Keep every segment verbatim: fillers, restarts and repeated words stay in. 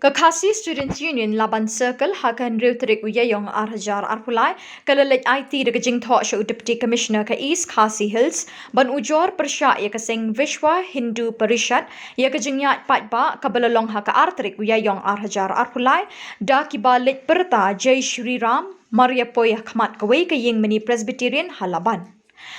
Ka Khasi Students Union Laban Circle ha ka hynriew tarik u Ïaïong ar hajar arphew lai ka la leit aiti da ka jingthoh sha u Deputy Commissioner ka East Khasi Hills ban ujor pyrshah ïa ka seng Vishwa Hindu Parishad ïa ka jingïaid paidbah kaba la long ha ka ar tarik u Ïaïong ar hajar arphew lai da kiba leit pyrta Jai Shri Ram mar ïa poi ha khmat kawei ka ïing mane Presbyterian ha Laban.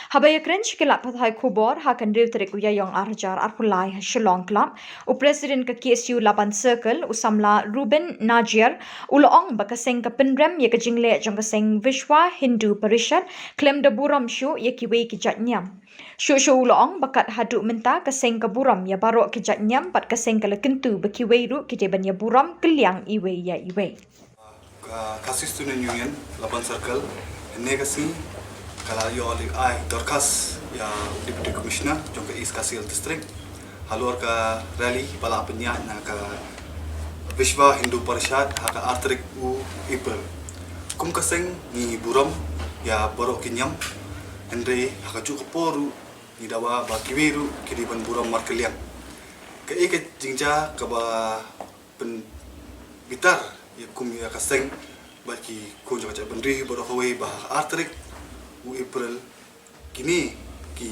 Haba ïakren sha ki lad pathai khubor ha ka hynriew tarik u Ïaïong ar hajar arphew lai ha Shillong Club, u President ka K S U Laban Circle, u samla Ruben Najiar, u la ong ba ka seng ka pynrem ïa ka jingleh jong ka seng Vishwa Hindu Parishad khlem da burom shuh ïa kiwei ki jait niam. Shuh shuh u la ong ba kat haduh mynta ka seng ka burom ïa baroh ki jait niam bad ka seng ka la kyntu ba kiwei ruh ki dei ban ïa burom kylliang iwei ïa iwei. Ka Khasi Student Union Laban Circle, hynne ka sngi ka la ïoh leit ai dorkhas ïa u Deputy Commissioner jong ka East Khasi Hills District halor ka rally ba la pynïaid na ka Vishwa Hindu Parishad ha ka ar tarik u April. Kum ka seng ngi burom ïa baroh ki niam, hynrei ha kajuh ka por ruh ngi dawa ba kiwei ruh ki dei ban burom markylliang. Kaei ka jingjia kaba pynbitar ïa kum ïa ka seng bad ki khun jong ka jaitbynriew baroh kawei ba ha ka ar tarik u April kine ki,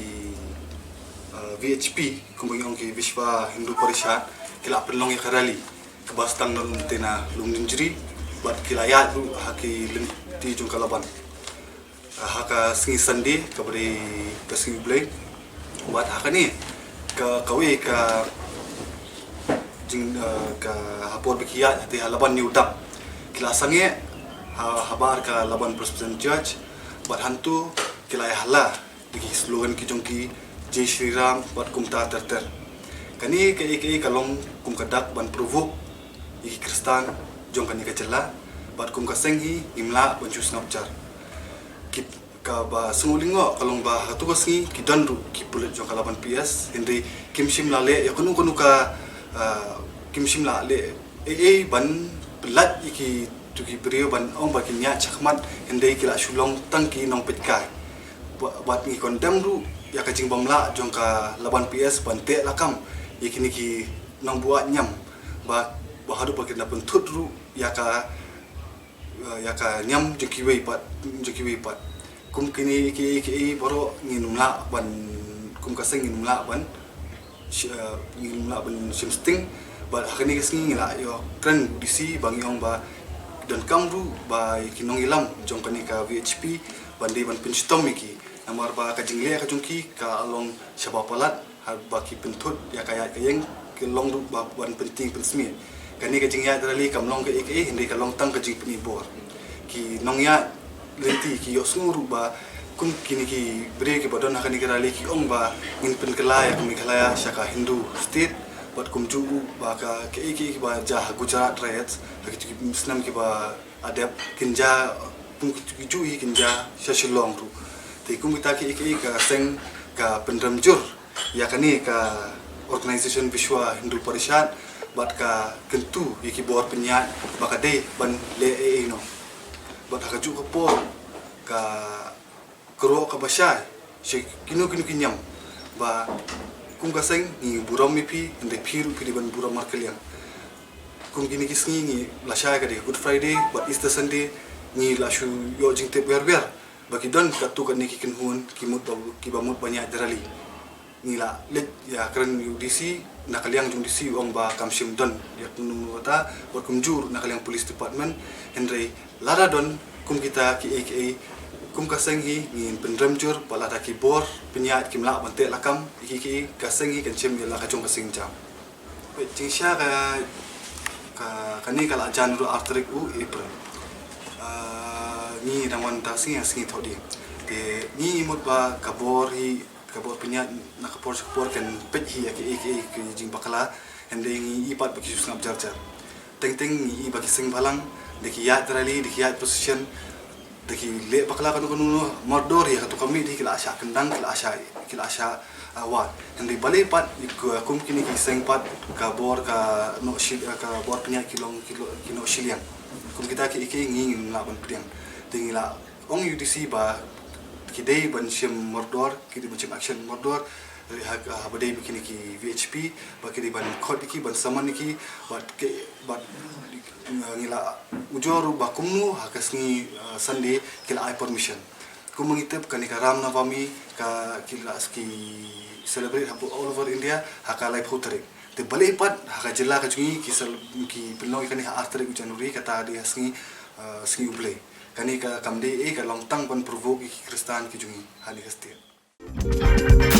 uh, V H P, kumba ngi ong ki Vishwa Hindu Parishad, ki la pynlong ïa ka rally kaba sdang na lum tena Lumjynjri bad ki la ïaid ruh ha ki lynti jong ka Laban. Ah, ha ka sngi Sunday kaba dei ka sngi U Blei. Bad ha kane ka kawei ka jing, ah, ka ha por ba ki ïaid ha te ha Laban New Dam, ki la sangeh ha, habar ka Laban Presbyterian Church bad hangto ki la ïa hala da ki slogan ki jong ki, Jai Shri Ram bad kumta ter ter. Kane kaei kaei ka long kum ka dak ban provoke ïa ki Khristan jong kane ka jylla bad kum ka seng hi ngim lah ban shu sngap jar. Ki, kaba sngewlyngngoh ka long ba ha tu ka sngi ki don ruh ki pulit jong ka Laban P S, hynrei kim shym la leh ïa kano kano ka, ah, kim shym la leh ei ei ban pyllait ïa ki tu ki briew ban ong ba kin ïaid shakhmat, hynrei ki la shu long tang ki nongpeitkai. Ba, bad ngi condemn ruh ïa ka jingbymlah jong ka Laban P S ban teh lakam ïa kine ki nongbuaid niam ba, ba haduh ba kin da pynthut ruh ïa ka, eh, ïa ka niam jong kiwei pat, jong kiwei pat. Kum kine kiei kiei baroh ngim lah ban, kum ka seng ngim lah ban, shi-, eh, ngim lah ban shim sting. Bad ha kane ka sngi ngi la ïoh kren U D C ba ngi ong ba donkam ruh ba ki nongïalam jong kane ka V H P ban dei ban pynshitom ïa ki. Namar ba ka jingleh ka jong ki ka long shaba palat, haba ki pynthut ïa ka ïaid ka ïeng, ki long ruh ba ban pyntieng pynsmit. Kane ka jingïaid rally kam long kaei kaei, hynrei ka long tang ka jingpyni bor. Ki nongïaid lynti ki ïohsngew ruh ba kum kine ki briew kiba don ha kane ka rally ki ong ba ngin pynkylla ïa ka Meghalaya sha ka Hindu state, bad kumjuh ruh ba ka kaei kaei kiba jia ha Gujarat riots ha ki, ki snem kiba la dep kin jia, kum ki, kijuh hi kin jia sha Shillong ruh. Te kum kita kiei kiei ka seng ka pynrem jur ïa kane ka organisation Vishwa Hindu Parishad bad ka kyntu ïa ki bor pynïaid ba ka dei ban leh ei ei noh. Bad ha kajuh ka por ka kyrwoh kaba shai sha kino kino ki niam ba kum ka seng ngi burom ïa phi, hynrei phi ruh phi dei ban burom markylliang. Kum kine ki sngi ngi la shai ka dei Good Friday bad Easter Sunday, ngi la shu ïoh jingtip wer wer ba ki don katto katne ki kynhun ki mut ba, kiba mut ban ïaid rally. Ngi la leit ïakren ïa u D C, na ka liang jong u D C u ong ba kam shym don ïa kano kano kata, bad kumjuh na ka liang police department, hynrei lada don kum kita kiei kiei, kum ka seng hi ngin pynrem jur, bad lada ki bor pynïaid kim lah ban teh lakam ïa kiei kiei, ka seng hi kan shim ïa la ka jong ka seng jam. Peit, jingshisha ka, ka, kane ka la jan ruh ar tarik u April. Ah, ngi dang wan ta sngi, sngi Thohdieng. Te ngi mut ba ka bor hi, ka bor pynïaid na ka por sha ka por kan peit hi ïa kiei kiei ki jingbakla, hynrei ngi i pat ba ki shu sngap jar jar. Teng teng ngi i ba ki seng bhalang da ki ïaid rally, da ki ïaid procession, da ki leh bakla kano kano, mardor hi ha kato ka miet hi ki la shah kyndang, ki la shah, ki la shah, ah, wad. Hynrei balei pat kum kine ki seng pat ka bor ka noh shi-, ka bor pynïaid ki long ki lo-, ki noh shiliang. Kum kita kiei kiei ngi ngim lah ban pdiang. Te ngi la ong ïa u D C ba ki dei ban shim mardor, ki dei ban shim action mardor. Ha, ha ba dei ba kine ki V H P ba ki dei ban khot ïa ki, ban summon ïa ki, bad ki, bad, uh, ngi la ujor ba kumno ha ka sngi, uh, Sunday ki la ai permission. Kumba ngi tip, kane ka Ram Navami ka ki la ki celebrate ha all over India ha ka laiphew tarik. Te balei pat ha ka jylla ka jong ngi ki cel-, ki pynlong ïa kane ha ar tarik u January, kata dei ha sngi, uh, sngi U Blei. Kane ka kam dei eh, ka long tang ban provoke ïa ki Khristan ki jong ngi ha kane ka state.